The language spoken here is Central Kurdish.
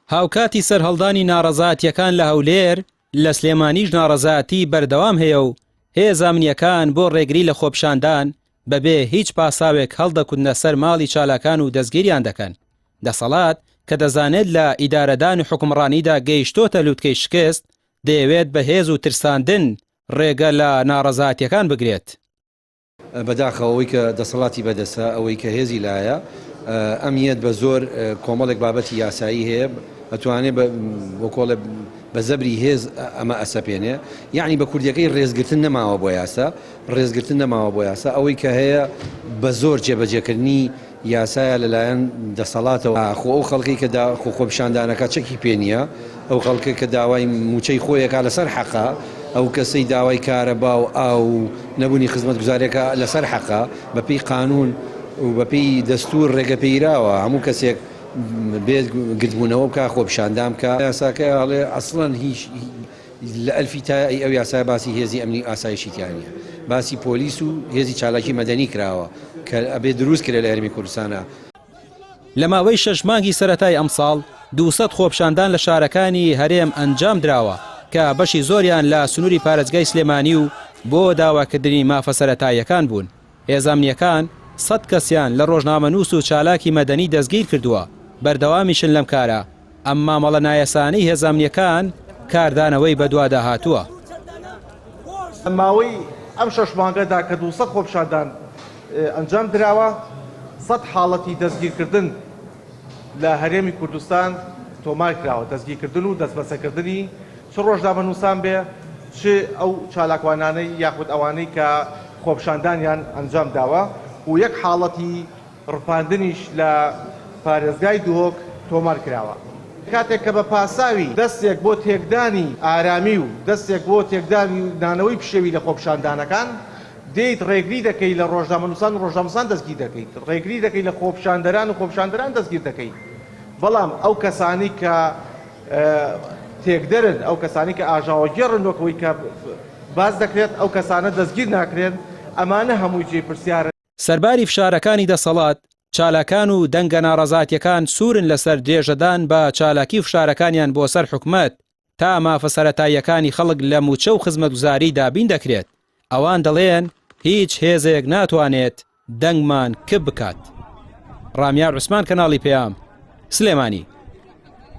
هاوکاتی سەرهەڵدانی ناڕەزایەتییەکان لە هەولێر، لە سلێمانیش ناڕەزایەتی بەردەوام هەیە و هێزە ئەمنییەکان بۆ ڕێگری لە خۆپیشاندان بەبێ هیچ پاساوێک هەڵدەکوتنە سەر ماڵی چالاکان و دەستگیریان دەکەن. دەسەڵات کە دەزانێت لە ئیدارەدان و حوکمڕانیدا گەیشتۆتە لوتکەی شکست، دەیەوێت بە هێز و ترساندن ڕێگە لە ناڕەزایەتییەکان بگرێت. بەداخەوە ئەوەی کە دەسەڵاتی بەدەستە، ئەوەی کە هێزی لایە، ئەمیەت بە زۆر کۆمەڵێک بابەتی یاسایی هەیە، ئەتوانێ بە وەکۆڵێ بە زەبری هێز ئەمە ئەسەپێنێ. یەعنی بە کوردیەکەی ڕێزگرتن نەماوە بۆ یاسا، ڕێزگرتن نەماوە بۆ یاسا. ئەوەی کە هەیە بە زۆر جێبەجێکردنی یاسایە لەلایەن دەسەڵاتەوە. خۆ ئەو خەڵکەی کە دا خۆ خۆپیشاندانەکە چەکی پێ نییە، ئەو خەڵکە کە داوای مووچەی خۆی ئەکا لەسەر حەقە، ئەو کەسەی داوای کارەبا و ئاو و نەبوونی خزمەتگوزاریەکە لەسەر حەقە، بەپێی قانوون و بەپێی دەستوور ڕێگە پێیراوە هەموو کەسێک بێت گردبوونەوە بکا، خۆپیشاندان بکا. یاساکە ئەڵێ ئەسڵەن هیچ لە ئەلفی تا ی ئەو یاسایە باسی هێزی ئەمنی و ئاسایشی تیا نییە، باسی پۆلیس و هێزی چالاکی مەدەنی کراوە کە ئەبێ دروست کرێ لە هەرێمی کوردستانا. لە ماوەی شەش مانگی سەرەتای ئەمساڵ 200 خۆپیشاندان لە شارەکانی هەرێم ئەنجام دراوە کە بەشی زۆریان لە سنووری پارێزگای سلێمانی و بۆ داواکردنی مافە سەرەتاییەکان بوون. هێزە ئەمنییەکان سەد کەسیان لە ڕۆژنامەنووس و چالاکی مەدەنی دەستگیر کردووە، بەردەوامیشن لەم کارە، ئەم مامەڵە نایاسایانەی هێزە ئەمنییەکان کاردانەوەی بەدوادا هاتووە. لە ماوەی ئەم شەش مانگەدا کە 200 خۆپیشاندان ئەنجام دراوە، سەد حاڵەتی دەستگیرکردن لە هەرێمی کوردستان تۆمار کراوە، دەستگیرکردن و دەستبەسەرکردنی چ ڕۆژنامەنووسان بێ، چ ئەو چالاکوانانەی یاخود ئەوانەی کە خۆپیشاندانیان ئەنجام داوە و یەک حاڵەتی ڕفاندنیش لە پارێزگای دهۆک تۆمار کراوە. کاتێک کە بە پاساوی دەستێک بۆ تێکدانی ئارامی و دەستێک بۆ تێکدانی و نانەوەی پشێوی لە خۆپیشاندانەکان دێیت ڕێگری دەکەی لە ڕۆژنامەنووسان و ڕۆژنامەنووسان دەستگیر دەکەیت، ڕێگری دەکەی لە خۆپیشاندەران و خۆپیشاندەران دەستگیر دەکەی، بەڵام ئەو کەسانەی کە تێکدەرن، ئەو کەسانەی کە ئاژاوەگێڕن وەک ئەوەی کە باس دەکرێت، ئەو کەسانە دەستگیر ناکرێن، ئەمانە هەمووی جێی پرسیارن. سەرباری فشارەکانی دەسەڵات، چالاکان و دەنگە ناڕەزاتیەکان سوورن لەسەر درێژەدان بە چالاکی و فشارەکانیان بۆ سەر حکومەت تا مافە سەرەتاییەکانی خەڵک لە مووچە و خزمەتگوزاری دابین دەکرێت، ئەوان دەڵێن هیچ هێزێک ناتوانێت دەنگمان کپ بکات. ڕامیار عوسمان کەناڵی پەیام، سلێمانی.